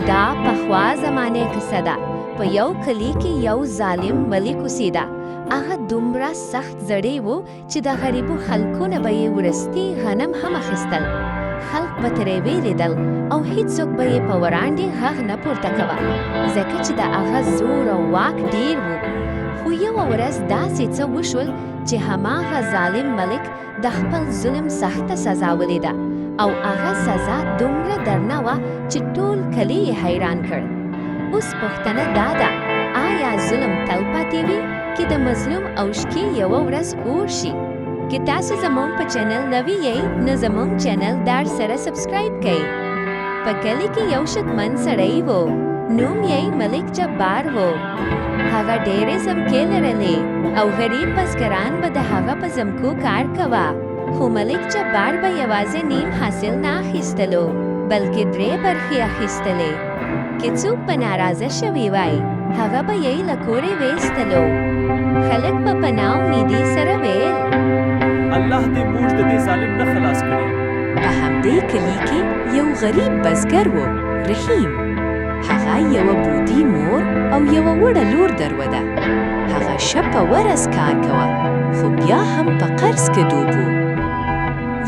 دا پخوا زمانې قصه ده. په یو کلي کې یو ظالم ملک اوسېده. هغه دومره سخت زړی و چې د غریبو خلکو نه به یې ورستي غنم هم اخیستل. خلک به ترې وېرېدل او هیڅوک به یې په وړاندې غږ نه پورته کوه، ځکه چې د هغه زور او واک ډېر و. خو یوه ورځ داسې څه وشول چې هماغه ظالم ملک د خپل ظلم سخته سزا ولیده او هغه سزا دومره درنه وه چې ټول کلی یې حیران کړ. اوس پوښتنه دا ده، آیا ظلم تل پاتې وي که د مظلوم اوښکې یوه ورځ اور شي؟ که تاسو زمونږ په چینل نوي یئ نو زمونږ چینل در سره سبسکرایب کړئ. په کلي کې یو شتمن سړی و، نوم یې ملک جبار و. هغه ډېرې ځمکې لرلې او غریب بزګران به د هغه په ځمکو کار کوه. خو ملک جبار به یوازې نیم حاصل نه اخیستلو، بلکې درې برخې اخیستلې. که څوک به ناراضه شوي وای، هغه به یې له کورې ویستلو. خلک به په ناامیدي سره ویل. الله دې موږ د دې ظالم نه خلاص کړي. په همدې کلي کې یو غریب بزګر و، رحیم. هغه یوه بودي مور او یوه وړه لور دروده. هغه شپه ورځ کار کوه، خو بیا هم په قرض کې ډوب و.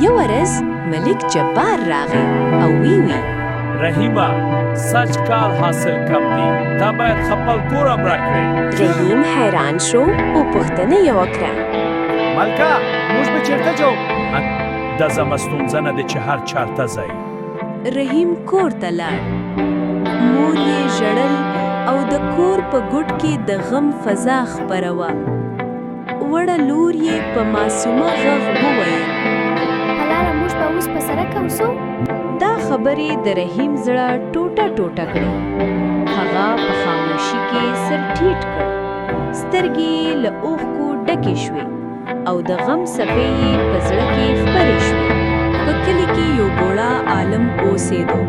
یوه ورځ ملک جبار راغی او وی وی. رحیمه، سږ کال حاصل کم دی، تا باید خپل کور هم راکړې. رحیم حیران شو او پوښتنه یې وکړه. ملکه، موږ به چېرته ځو؟ دا زما ستونزه نه ده چې هر چارته ځئ. رحیم کور ته لاړ. مور یې ژړل او د کور په ګوټ کې د غم فضا خپره وه. وړه لور یې په معصومه غږ وویل. پلاره، موږ به اوس په سرک اوسو؟ دا خبرې د رحیم زړه ټوټه ټوټه کړې. هغه په خاموشي کې سر ټیټ کړ. سترګې یې له اوښکو ډکې شوې او د غم څپې یې په زړه کې خپرې شوې. په کلي کې یو بوړا عالم اوسېدو.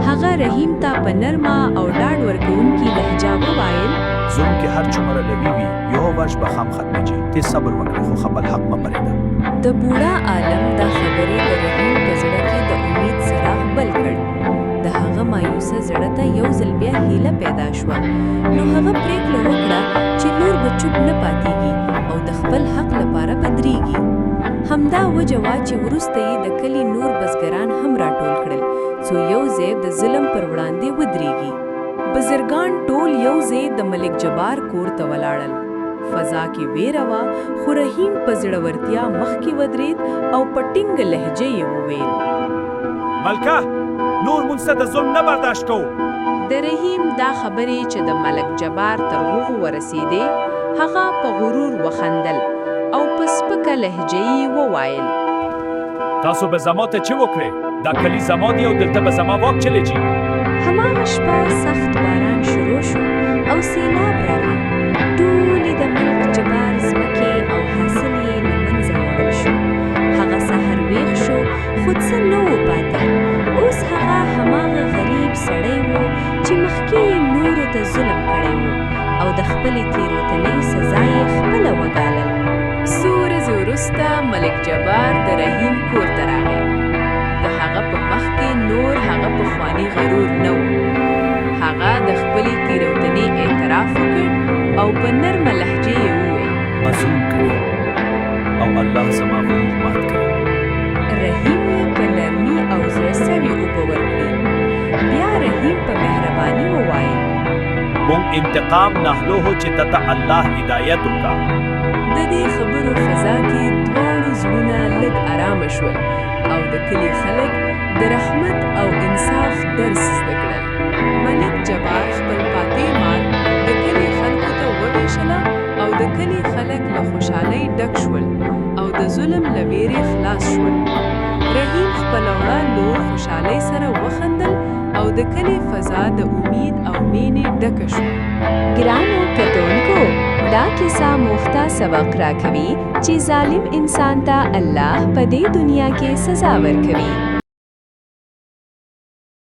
هغه رحیم ته په نرمه او ډاډ ورکوونکي لهجه وویل. ظلم که هر څومره لوی وي، یوه ورځ به خام ختمېږي. ته صبر وکړه، خو خپل حق مه پرېږده. د بوړا عالم دا خبرې د رحیم په زړه کې د امید څراغ بل کړ. د هغه مایوسه زړه ته یو ځل بیا هیله پیدا شوه. نو هغه پرېکړه وکړه چې نور به چوپ نه پاتېږي او د خپل حق لپاره به درېږي. همدا وجه وه چې وروسته یې د کلي نور بزګران هم راټول کړل، څو یو ځای د ظلم پر وړاندې ودرېږي. بزرګان ټول یو ځای د ملک جبار کور ته ولاړل. فضا کې وېره وه، خو رحیم په زړورتیا مخکې ودرېد او په ټینګه لهجه یې وویل. ملکه، نور مونږ ستا د ظلم نه برداشت کوو. د رحیم دا خبرې چې د ملک جبار تر غوږو ورسېدې، هغه په غرور وخندل او په سپکه لهجه یې وویل. تاسو به زما ته چه وکړئ؟ دا کلی زما دی او دلته به زما واک چلیږي. هماغه شپه سخت باران شروع شو او سیلاب راغی. ټولې د ملک جبار ځمکې او حاصل یې له منځه یوړل شو. هغه سهار ویښ شو، خو څه نه و پاتې. اوس هغه هماغه غریب سړی و چې مخکې یې نورو ته ظلم کړی و او د خپلې تېروتنې سزا یې خپله وګالل. څو ورځې وروسته ملک جبار د رحیم کور ته راغی. د هغه په مخ کې نور هغه پخوانی غرور نه و. هغه د خپلې تېروتنې اعتراف وکړ او په نرمه لهجه یې وویل. ما ظلم کړی او الله زما غرور مات کړی. رحیم یې په نرمي او زړه سوي اوبه ورکړې. بیا رحیم په مهرباني وویل. مونږ انتقام نهلوه چې ته ته الله هدایت وکا. د دې خبرو فضا کې دواړو زړونه لږ ارامه شول او د کلي خلک د رحمت او انصاف درس زده کړل. ملک جبار خپل پاتې مال د کلي خلکو ته ووېشله او د کلي خلک له خوشحالۍ ډک شول او د ظلم له وېرې خلاص شول. رحیم خپله وړه لور خوشحالۍ سره وخندل او د کلي فضا د امید او مینې ډکه شوه. ګرانو کتونکو! دا کیسه موږ ته سبق راکوي چې ظالم انسان ته الله په دې دنیا کې سزا ورکوي.